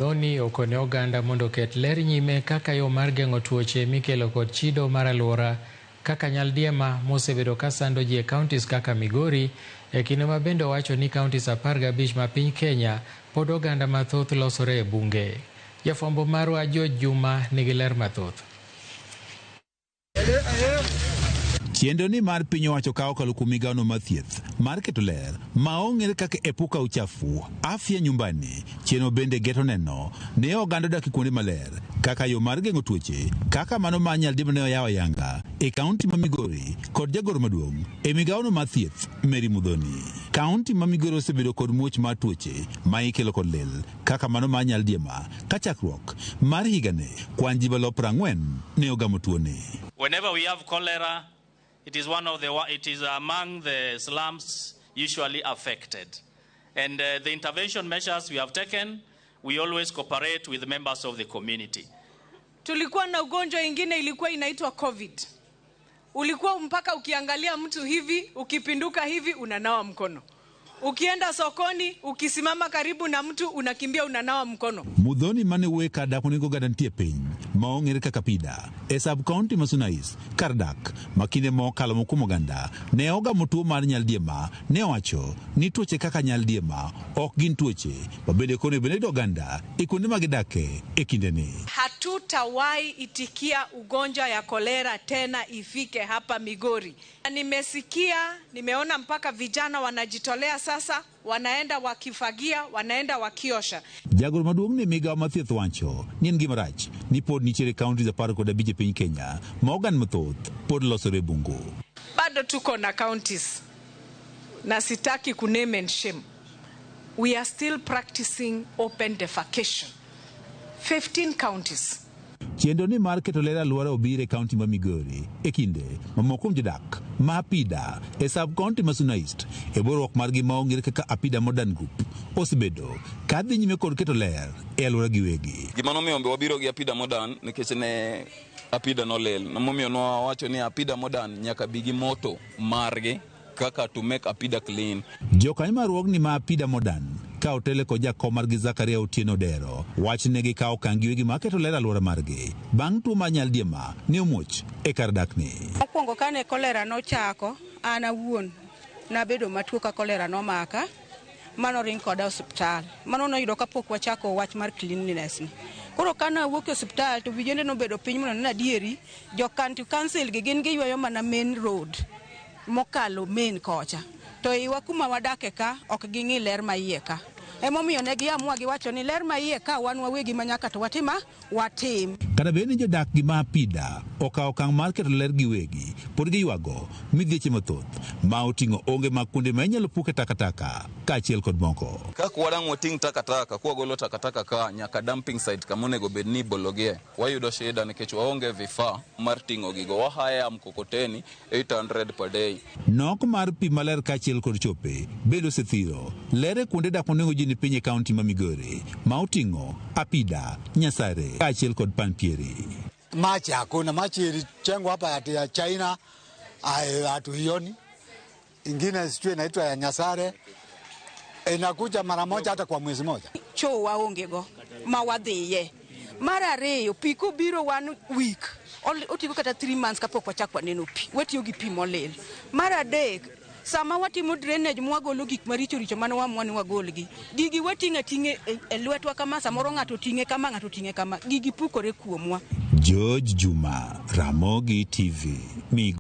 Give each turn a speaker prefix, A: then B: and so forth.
A: Muthoni okone oganda mondo oket ler nyime kaka yo mar geng'o tuoche mikelo kod chido mar aluora kaka nyaldiema mosebedo ka sando ji e counties kaka Migori e kinde ma bende owacho ni counties 15 ma piny Kenya pod oganda mathoth losore e bunge. Jafwambo marwa George Juma nigi ler mathoth.
B: Chenro ni mar piny owacho ka okalo kuom migawono mar thieth mar keto ler ma ong'ere kaka Epuka Uchafu, Afya Nyumbani. Chenro bende geto neno ne oganda odak e kuonde maler kaka yo mar geng'o tuoche kaka mano mar nyaldiema ne oyawo ayanga e kaunti ma Migori kod jagoro maduong' e migawono mar thieth Mary Muthoni. Kaunti ma Migori osebedo kod muoch mar tuoche ma ikelo kod lil kaka mano mar nyaldiema ka chakruok mar higani kwan ji malo 40 ne ogamo tuoni.
C: Whenever we have cholera, it is one of the it is among the slums usually affected. And the intervention measures we have taken, we always cooperate with members of the community.
D: Tulikuwa na ugonjwa ingine ilikuwa inaitwa COVID. Ulikuwa mpaka ukiangalia mtu hivi, ukipinduka hivi unanawa mkono. Ukienda sokoni, ukisimama karibu na mtu unakimbia unanawa mkono.
B: Muthoni mane wuoyo kar dak monego oganda nitie piny ma ong'ere kaka Pida e sub county ma Suna East kar dak ma kinde mokalo mokuom oganda ne ogamo tuo mar nyaldiema ne owacho ni tuoche kaka nyaldiema ok gin tuoche ma bende koro bende oganda e kuonde ma gidake e kindeni.
D: Hatutawahi itikia ugonjwa ya kolera tena ifike hapa Migori. Nimesikia, nimeona mpaka vijana wanajitolea sasa, wanaenda wakifagia, wanaenda wakiosha.
B: Jagoro maduong' ne migawo mar thieth wacho ni en gima rach ni pod nitiere counties 15 e piny Kenya ma oganda mathoth pod losore e bungu.
D: Bado tuko na counties na sitaki kuname and shame. We are still practicing open defecation. 15 counties.
B: Chenro ni mar keto ler alwora obiro e kaunti ma Migori e kinde ma moko kuom jodak ma Apida e sub county ma Suna East e riwruok margi ma ong'ere kaka Apida Modern Group osebedo ka dhi nyime kod keto ler e alwora giwegi.
E: Gima nomiyo wabiro gi Apida Modern nikech ne Apida nolil. Momiyo nwawacho ni Apida Modern nyaka bi gi moto margi kaka to make Apida clean.
B: Jokanyo mar riwruogni ma Apida Modern ka otele kod jakom margi Zakaria Otieno Dero wach ne gikawo okang' giwegi mar keto ler alwora margi bang' tuo mar nyaldiema ne omuoch e kar dakni.
F: Mokwongo kane kolera nochako, an awuon nabedo matuo ka kolera nomaka, manoring koda e osiptal. Mano noyudo kapok wachako wach mar cleanliness ni. Koro kane awuok e osiptal to vijende nobedo piny mondo ne adieri, jo county council gi gin giywayo mana main road mokalo main kocha. To iwa kuma wadake ka ok ging'i ler ma iye ka. Emomiyo ne giamua giwacho ni ler ma iye ka wan wawegi ma nyaka to watima watim.
B: Kata bed ni jodak gi ma Apida okawo okang' mar keto ler giwegi, pod giywago midhieche mathoth ma oting'o onge mag kuonde ma inyalo puke takataka kaachiel kod moko.
E: Kaka wadang' wating' takataka kwagolo takataka ka nyaka dumping site kama onego bed ni ibologie, wayudo shida nikech waonge vifaa mar ting'o gigo. Wahaya mkokoteni 800 per day.
B: Nok mar pi maler kaachiel kod chope bende osethiro ler e kuonde dak monego ji ni piny e kaunti ma Migori ma oting'o Apida, Nyasare kaachiel kod Panpieri.
G: Maji hakuna, maji ilijengwa hapa ya China hatuioni. Ingine sijui inaitwa ya Nyasare inakuja mara moja hata kwa mwezi moja.
F: Choo waonge go ma wadhiye. Mar ariyo, pi kobiro one week otieko kata 3 months kapok wachak waneno pi. Watiyo gi pi molil. Mar adek, sama watimo drainage mwagolo gik maricho richo mane waamua ni wagolgi. Gigi wating'o ating'a e lwetwa kama, samoro ng'ato oting'e kama, ng'ato oting'e kama. Gigi pukore kuomwa.
B: George Juma, Ramogi TV, Migori.